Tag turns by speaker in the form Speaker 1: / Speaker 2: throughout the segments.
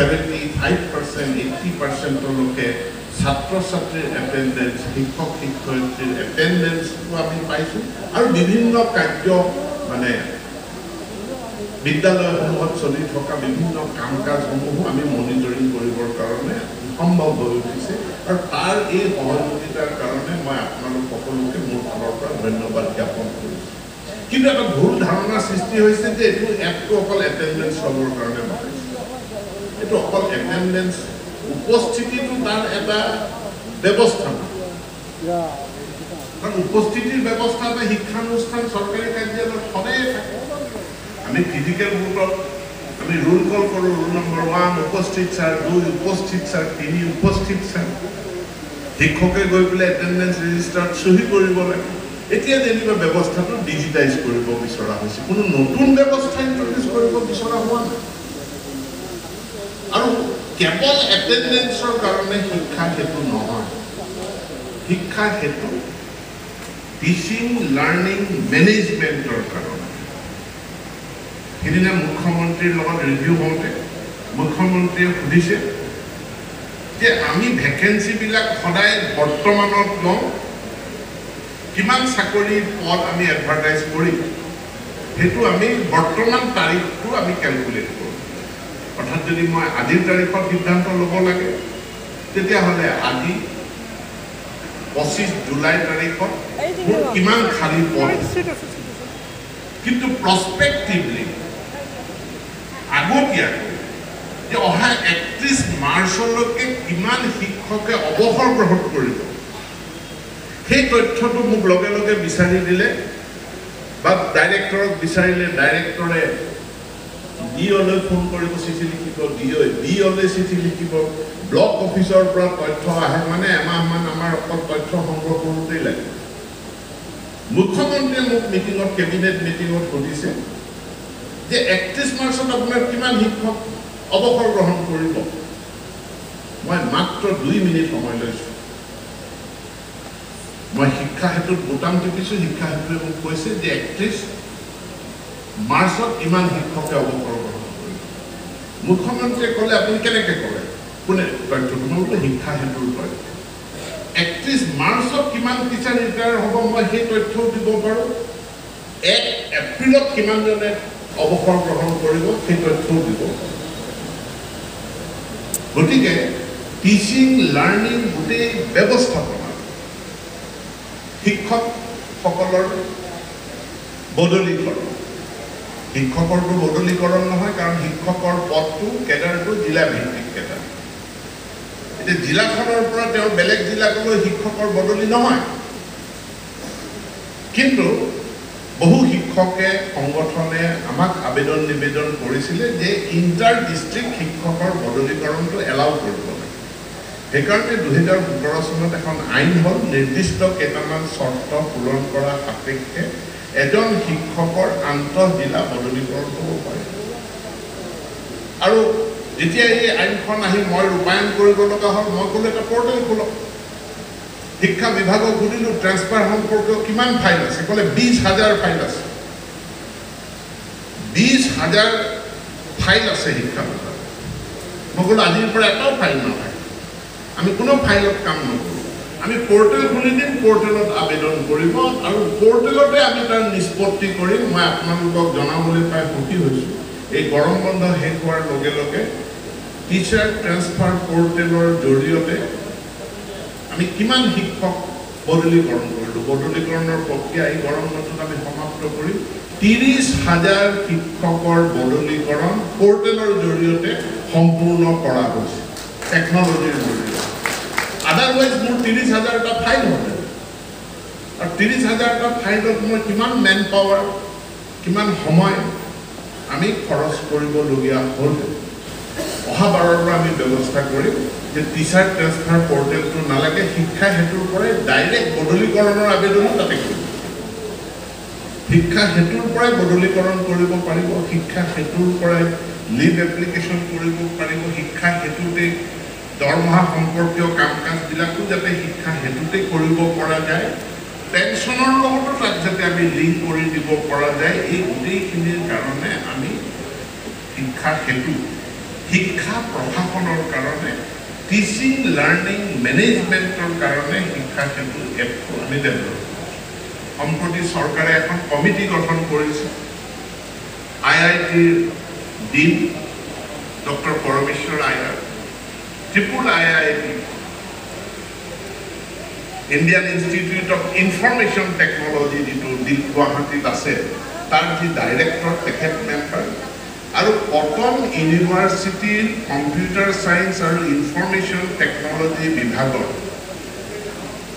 Speaker 1: 75%, 80%লৈকে ছাত্ৰ ছাত্ৰীৰ এটেণ্ডেঞ্চ, শিক্ষক শিক্ষয়িত্ৰীৰ এটেণ্ডেঞ্চটো আমি পাইছোঁ। আৰু বিভিন্ন কাৰ্য মানে বিদ্যালয়সমূহত চলি থকা বিভিন্ন কাম কাজসমূহো আমি মনিটৰিং কৰিবৰ কাৰণে সম্ভৱ হৈ উঠিছে। আৰু তাৰ এই সহযোগিতাৰ কাৰণে মই আপোনালোক সকলোকে মোৰ ফালৰ পৰা ধন্যবাদ জ্ঞাপন কৰিছোঁ। কিন্তু এটা ভুল ধাৰণা সৃষ্টি হৈছে যে এইটো এপটো অকল এটেণ্ডেঞ্চ ল'বৰ কাৰণে বনাইছে। এইটো অকল এটেণ্ডেঞ্চ উপস্থিতিটো তাৰ এটা ব্যৱস্থা নহয়, কাৰণ উপস্থিতিৰ ব্যৱস্থা এটা শিক্ষানুষ্ঠান চৰকাৰী কাৰ্যালয়ত সদায়ে থাকে। আমি ফিজিকেল বুটত আমি ৰোল কল কৰোঁ, ৰোল নম্বৰ 1 উপস্থিত ছাৰ, 2 উপস্থিত ছাৰ, 3 উপস্থিত ছাৰ। শিক্ষকে গৈ পেলাই এটেণ্ডেঞ্চ ৰেজিষ্টাৰত চহী কৰিব লাগে। এতিয়া যেনিবা ব্যৱস্থাটো ডিজিটাইজ কৰিব বিচৰা হৈছে, কোনো নতুন ব্যৱস্থা ইণ্ট্ৰডিউচ কৰিব বিচৰা হোৱা নাই। আৰু কেৱল এটেণ্ডেঞ্চৰ কাৰণে শিক্ষা সেতু নহয়, শিক্ষা সেতু টিচিং লাৰ্ণিং মেনেজমেণ্টৰ কাৰণে। সিদিনা মুখ্যমন্ত্ৰীৰ লগত ৰিভিউ হওঁতে মুখ্যমন্ত্ৰীয়ে সুধিছে যে আমি ভেকেঞ্চিবিলাক সদায় বৰ্তমানত লওঁ, কিমান চাকৰিৰ পদ আমি এডভাৰটাইজ কৰিম সেইটো আমি বৰ্তমান তাৰিখটো আমি কেলকুলেট কৰোঁ। অৰ্থাৎ যদি মই আজিৰ তাৰিখত সিদ্ধান্ত ল'ব লাগে তেতিয়াহ'লে আজি 25 জুলাই তাৰিখত মোৰ কিমান খালী পদ, কিন্তু প্ৰস্পেক্টিভলি আগতীয়াকৈ যে অহা 31 মাৰ্চলৈকে কিমান শিক্ষকে অৱসৰ গ্ৰহণ কৰিব সেই তথ্যটো মোক লগে লগে বিচাৰি দিলে বা ডাইৰেক্টৰক বিচাৰিলে ডাইৰেক্টৰে ডি অ'লৈ ফোন কৰিব, চিঠি লিখিব, ডি অ'লৈ চিঠি লিখিব, ব্লক অফিচৰ পৰা তথ্য আহে, মানে এমাহমান আমাৰ অকল তথ্য সংগ্ৰহ কৰোঁতেই লাগে। মুখ্যমন্ত্ৰীয়ে মোক মিটিঙত, কেবিনেট মিটিঙত সুধিছে যে 31 মাৰ্চত আপোনাৰ কিমান শিক্ষক অৱসৰ গ্ৰহণ কৰিব। মই মাত্ৰ 2 মিনিট সময় লৈছোঁ। মই শিক্ষা সেতুত বুটাম টিপিছোঁ, শিক্ষা সেতুৱে মোক কৈছে যে 31 মাৰ্চত ইমান শিক্ষকে অৱসৰ গ্ৰহণ কৰিব। মুখ্যমন্ত্ৰীয়ে ক'লে আপুনি কেনেকৈ ক'লে, কোনে তথ্যটো? মই বোলো শিক্ষা সেতুৰ তথ্য। 31 মাৰ্চত কিমান টিচাৰ ৰিটায়াৰ হ'ব মই সেই তথ্যও দিব পাৰোঁ, 1 এপ্ৰিলত কিমানজনে অৱসৰ গ্ৰহণ কৰিব সেই তথ্যও দিব পাৰোঁ। গতিকে টিচিং লাৰ্ণিং গোটেই ব্যৱস্থাপনা, শিক্ষকসকলৰ বদলীকৰণ, শিক্ষকৰটো বদলীকৰণ নহয়, কাৰণ শিক্ষকৰ পদটো কেডাৰটো জিলা ভিত্তিক কেডাৰ। এতিয়া জিলাখনৰ পৰা তেওঁ বেলেগ জিলালৈ শিক্ষকৰ বদলি নহয়, কিন্তু বহু শিক্ষকে সংগঠনে আমাক আবেদন নিবেদন কৰিছিলে যে ইণ্টাৰ ডিষ্ট্ৰিক্ট শিক্ষকৰ বদলীকৰণটো এলাউ কৰিব লাগে। সেইকাৰণে 2017 চনত এখন আইন হ'ল, নিৰ্দিষ্ট কেইটামান চৰ্ত পূৰণ কৰা সাপেক্ষে এজন শিক্ষকৰ আন্তঃজিলা বদলীকৰণ হ'ব পাৰে। আৰু যেতিয়া এই আইনখন আহি মই ৰূপায়ণ কৰিব লগা হ'ল, মই ক'লো এটা পৰ্টেল খোলক। শিক্ষা বিভাগক সুধিলোঁ ট্ৰেন্সফাৰ সম্পৰ্কীয় কিমান ফাইল আছে, ক'লে 20,000 ফাইল আছে। 20,000 ফাইল আছে শিক্ষা বিভাগত। মই ক'লো আজিৰ পৰা এটাও ফাইল নাথাকে, আমি কোনো ফাইলত কাম নকৰোঁ, আমি পৰ্টেল খুলি দিম, পৰ্টেলত আবেদন কৰিব আৰু পৰ্টেলতে আমি তাৰ নিষ্পত্তি কৰিম। মই আপোনালোকক জনাবলৈ পাই সুখী হৈছোঁ, এই গৰম বন্ধ শেষ হোৱাৰ লগে লগে টিচাৰ ট্ৰেন্সফাৰ পৰ্টেলৰ জৰিয়তে আমি কিমান শিক্ষক বদলীকৰণ কৰিলোঁ, বদলীকৰণৰ প্ৰক্ৰিয়া এই গৰম বন্ধত আমি সমাপ্ত কৰিম। 30,000 শিক্ষকৰ বদলীকৰণ পৰ্টেলৰ জৰিয়তে সম্পূৰ্ণ কৰা হৈছে টেকনলজিৰ জৰিয়তে। আদাৰৱাইজ মোৰ 30,000টা ফাইল হ'ব, আৰু 30,000টা ফাইলত মই কিমান মেন পাৱাৰ, কিমান সময় আমি খৰচ কৰিবলগীয়া হ'ল। অহা বাৰৰ পৰা আমি ব্যৱস্থা কৰিম যে টিচাৰ ট্ৰেন্সফাৰ পৰ্টেলটো নালাগে, শিক্ষা সেতুৰ পৰাই ডাইৰেক্ট বদলীকৰণৰ আবেদনো তাতে কৰিব। শিক্ষা সেতুৰ পৰাই বদলীকৰণ কৰিব পাৰিব, শিক্ষা সেতুৰ পৰাই লিভ এপ্লিকেশ্যন কৰিব পাৰিব, শিক্ষা সেতুতে দৰমহা সম্পৰ্কীয় কাম কাজবিলাকো যাতে শিক্ষা সেতুতে কৰিব পৰা যায়, পেঞ্চনৰ লগতো তাক যাতে আমি লিংক কৰি দিব পৰা যায়। এই গোটেইখিনিৰ কাৰণে আমি শিক্ষা সেতু শিক্ষা প্ৰশাসনৰ কাৰণে, টিচিং লাৰ্ণিং মেনেজমেণ্টৰ কাৰণে শিক্ষা সেতু এপটো আমি ডেভেলপ কৰিছোঁ। সম্প্ৰতি চৰকাৰে এখন কমিটি গঠন কৰিছে। আই আই টিৰ dean doctor Parameswar Iyer, triple IIT, Indian Institute of Information Technology যিটো গুৱাহাটীত আছে, তাৰ যি ডাইৰেক্টৰ তেখেত মেম্বাৰ, আৰু কটন ইউনিভাৰ্চিটিৰ কম্পিউটাৰ ছায়েন্স আৰু ইনফৰমেশ্যন টেকনলজি বিভাগৰ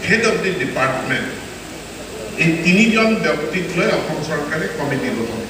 Speaker 1: হেড অফ the department, এই তিনিজন ব্যক্তিক লৈ অসম চৰকাৰে কমিটি গঠন